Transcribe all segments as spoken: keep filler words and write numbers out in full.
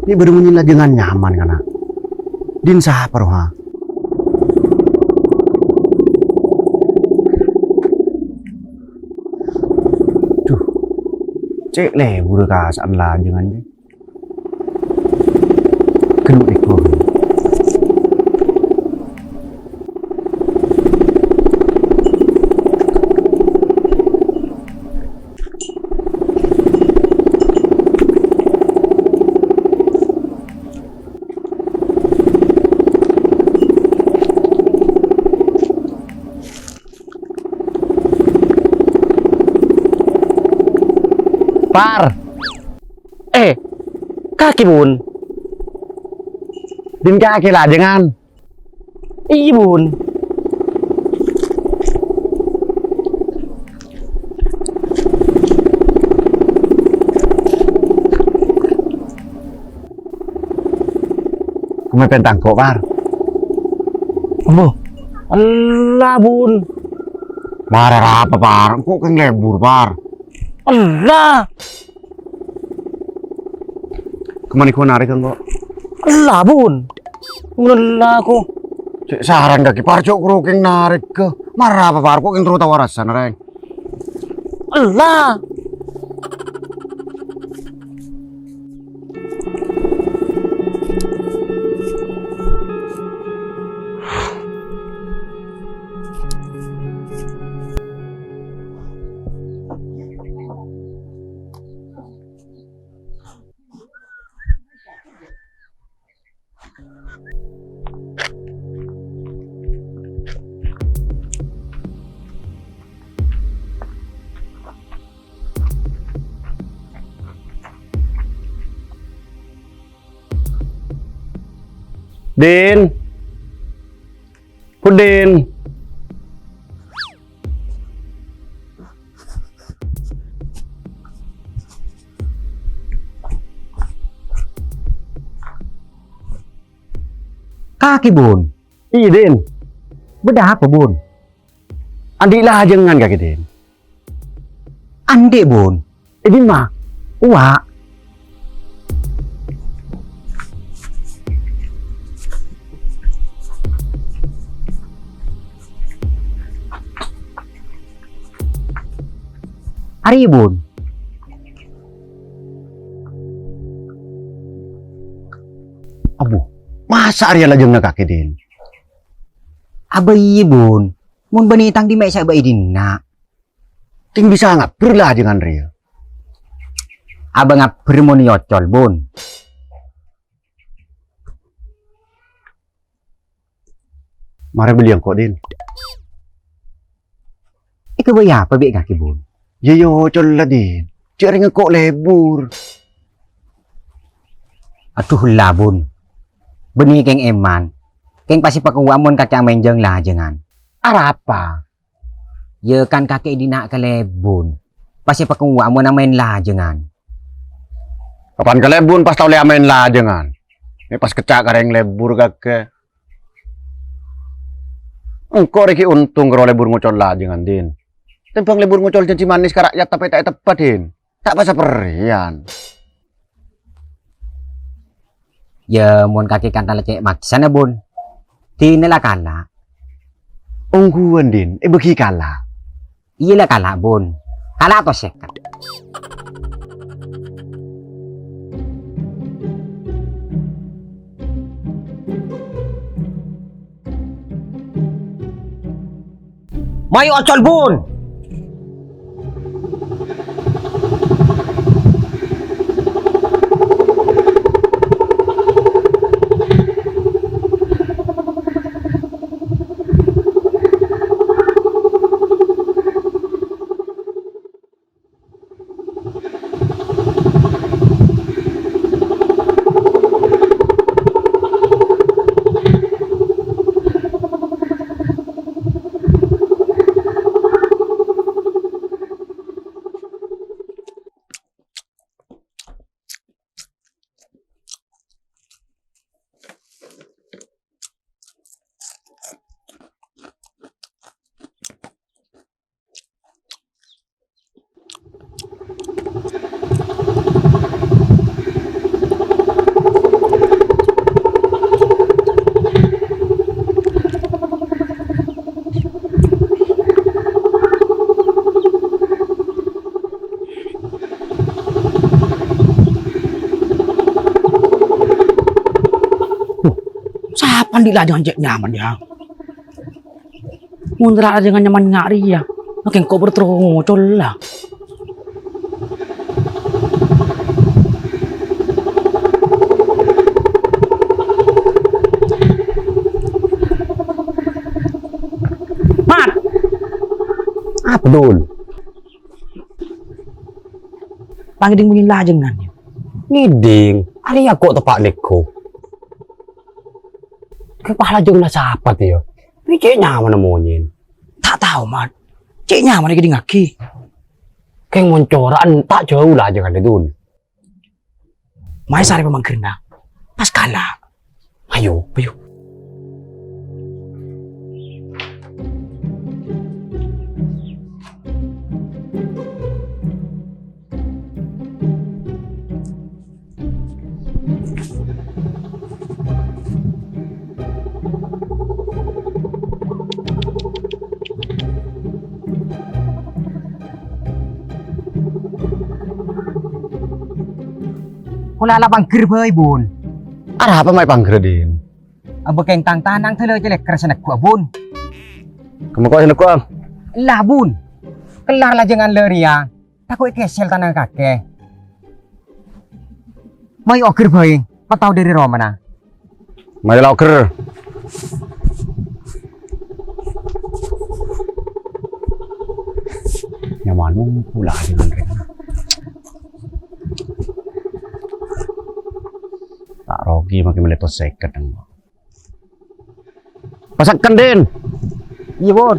Mè' bâdâ monyè lajângan nyaman, kana'. Dhin sapa rowa? Duh, cè' lebur kasa'an lajângan, jâ. Ghâllu èko. Par. Eh, kakè, Bun. Dhin kakè lajângan. Iyâ, Bun. Kemma pentang kok, Par. Ambo. Ella, Bun. Par, arapa, Par? Engko' kèng lebur, Par. Ella. Kemma nèko narèk engko'? Ella, Bun. Ella, ko. Cè' saran kakè, Par, cok karo kèng narèk, ka. Mara apa, Par? Ko' kèng terro tao arasana, rèng. Ella. Din. Pudin. Kakè, Bun. Iyâ, Din. Bâdâ apa, Bun? Andi' lajângan kakè, Din? Andi', Bun. È dimma? Uwa'. Arèya, Bun. Abbhu, masa' arèya lajângnga kakè, Din? Abâ iyâ, Bun. Mon bânnè tang dimma' sè abâ è dinna'. Tèng bisa ngabbher lajângan rèya. Abâ ngabbher mon èocol, Bun. Mara bâli engko', Din. Èghâbây apa bi' kakè, Bun? Yâ, yâ, èocol la, Din. Jhâ' rèng engko' lebur. Adhu, ella, Bun. Bânnè kèng èman. Kèng pas èpakowa mon kakè amaèn jâng-lajângan. Arapa? Yâ kan kakè è dinna' kalèbun. Pas èpakowa mon amaèn lajângan. Kapan kalèbun pas ta' ollè amaèn lajângan. Mè' pas kècca' ka rèng lebur kakè. Engko' rè ghi' ontong karo lebur ngocol lajângan, Din. Tèmbhâng lebur ngocol jhânjhi manès ka ra'yat tapè ta' ètebbhâ, Din. Ta' pas saperrèyan. Yâ, mon kakè kantha la cè' maksana, Bun. Dinah la kala'. Ongghuwân, Din, èbâghi kala'. Iyâ la kala', Bun. Kala' atos sèket. Mayu ocol, Bun! Andi' lajengan cè' nyaman, yâ. Mon terro lajengan nyaman nga' rèya, makè engko' bâdâ terro ngocolla. Mat! Apa, Dul? Pangèdhing bunyi lajengan, yâ. Ngèdhing, arèya ko' teppa' lèko. Kè pala jâ' la sapa, yâ? Bi' cè' nyamana monyèn. Ta' tao, Mat. Cè' nyamana èkèdhingngaghi. Kèng mon cora'an ta' jâu lajengan, Dul. Mayu sarè pamangghirna. Pas kala. Ayo, ayo. Pola la pangghir bhâi, Bun. Arapa ma' èpangghir, Din? Abâ' kèng tang tanang dâlâ cè' lèker sè neggu', Bun. Kemma ko' sè neggu', Am? Ella, Bun. Kellar lajengan la rèya. Tako' èkèsèl tanang kakè. Mayu oger bhâi, patao dâri romana. Mayu la oger. Nyaman pula dengan rèng. Ta' rogi makè mellè to sèket, neng. Pasaken, Din. Iyâ, Bun.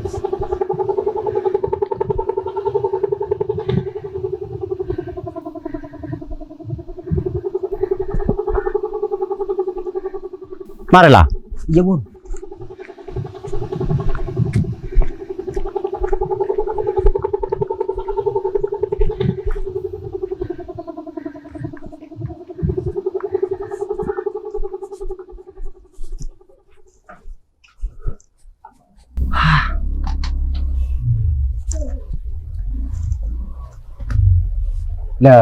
Marè la. Iyâ, Bun. Lè,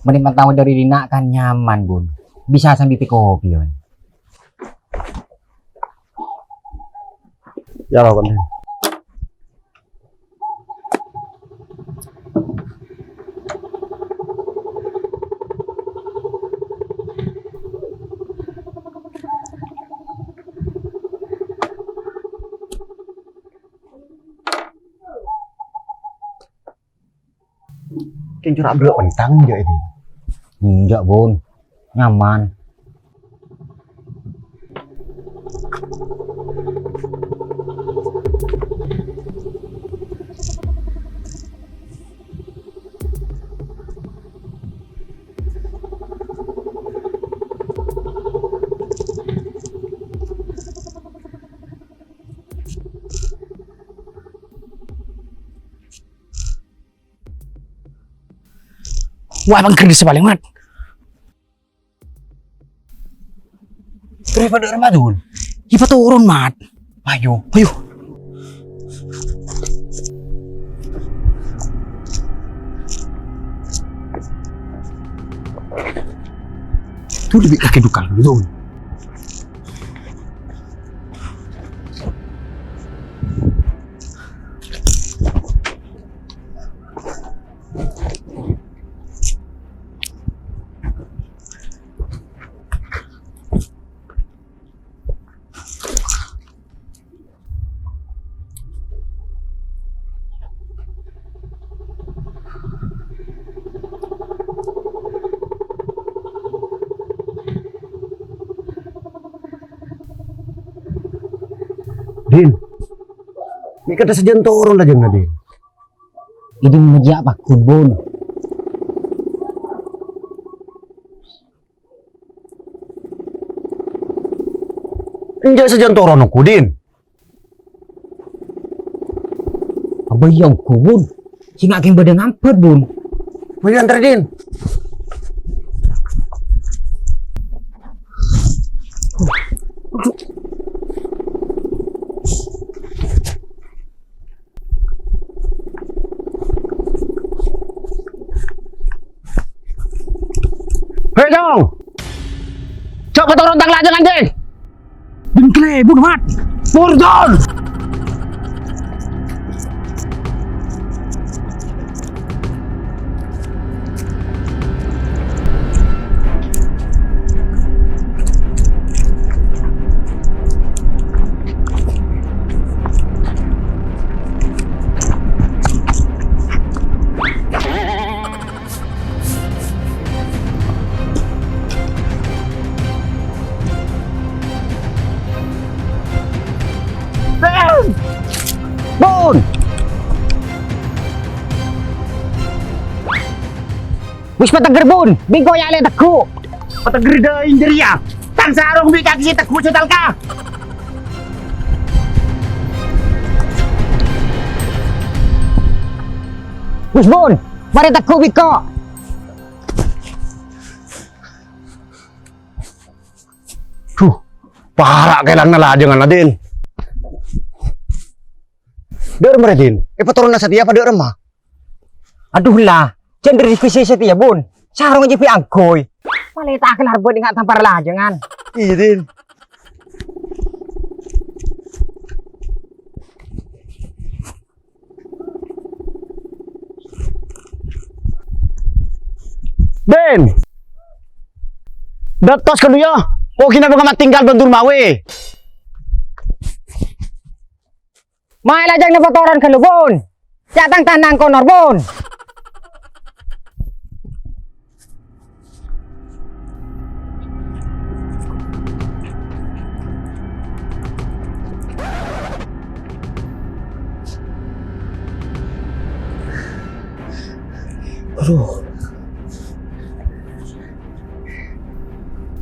mending mantau dâri dinna' kan nyaman, Bun. Bisa sambi tè kopi, Bun. Ya, lah, Bun. Kèng cora' bârâ' pentang, enjâ' ini? Enjâ', Bun. Nyaman. Wah, emang gerdis paling, Mat. Terus pada rumah tuh. Ipa turun, Mat. Ayo. Ayo. Tuh lebih kaki dukal gitu. Din, mè' kadhâ sajân toron lajângnga, Din. Ini meja apa kubun? Enjâ' sajân toron ongghu, Din. Abâ iyâ ongghu, Bun. Sènga' kèng bâdâ ngambhât, Bun. Ayo antar, Din. Hei, Cong! Jhâ' patoron tang lajângan, Cong! Bân Kalèbun, Mat! Murdhun! Bun! Wis patèngghâr, Bun! Bi' engko' ya' lè tegghu'! Patèngghâr dâ'iyâ jârèya! Tang sarong bi' kakè sè tegghu' sè talka! Wis, Bun! Marè tegghu' bi' engko'! Duh, para' kèlang nalajângan, Din. Dâ' remma, Din? Èpatoronna satèya apa dâ' remma? Adhu la, jhân dâri ghusi satèya, Bun. Sarong jhâ' bi' angghuy. Malè ta' kelar bâdâ nga' tampar lajângan. Iyâ, Din. Din! Dâttos ghâllu, yâ! Ko' ghi' napa nga' matinggal bân Dul Mawi? Mayu lajâng napa toron ghâllu, Bun? Ca' tang tanang konor, Bun! Adhu.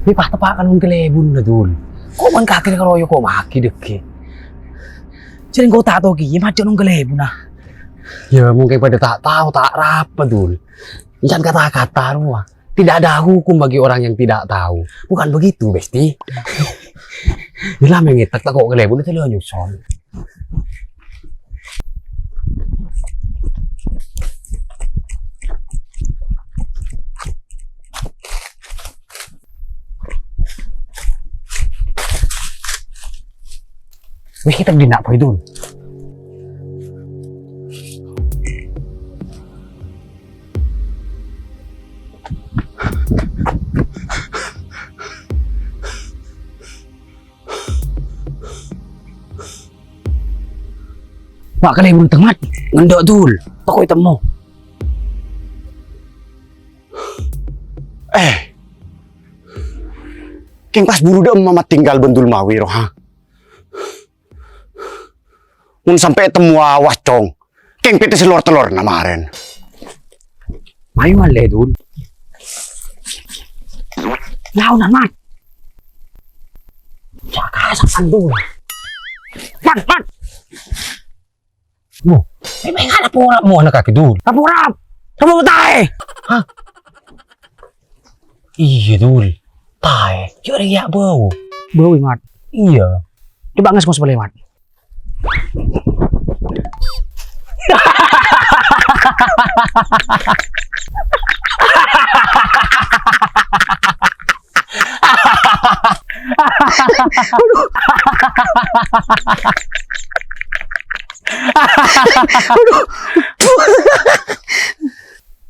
Bi' pa-teppa' kalowar kalèbunna, Dul. Ko' bân kakè karoyok ko' maghi dhâggi'. Jhâ' engko' ta' tao kèya majâ nong kalèbunna. Yâ, mungkin padâ ta' tao, ta' arapa, Dul. Encan kata-kata rowa. Tidak ada hukum bagi orang yang tidak tahu. Bukan begitu, Besti? Bilâ mè' ngètèk tako' kalèbunna tèlè nyuson. Wis, kita dinna' bhâi, Dul. Pa' kalèbun tèngnga, ngendhâ', Dul. Tako' ètemmo. Eh. Kèng pas buru dâ' emma matinggal bân Dul Mawi, rowa. Mon sampè' ètemmo awas, Cong. Kèng pètè sè lor-tellorna marèn. Mayu malè, Dul. Laonan, Mat. Jâ' kasakan, Dul. Mat, Mat. Mo, mè' mè' ngala' porap mo ana' kakè, Dul. Apa porap? Kamu taè? Hah? Iyâ, Dul. Taè. Jâ' rèya bâu. Bâu, Mat. Iyâ. Coba ngeskos bâli, Mat.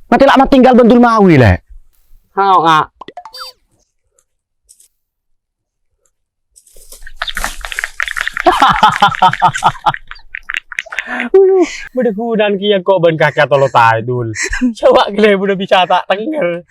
Mate la' matinggal bân Dul Mawi, Lè'. Hao, Kak. Bâdâ ghunana kèya ko' bân kakè tolo taè, Dul. Coba ghellâ' bâdâ bisa ta' tengngel.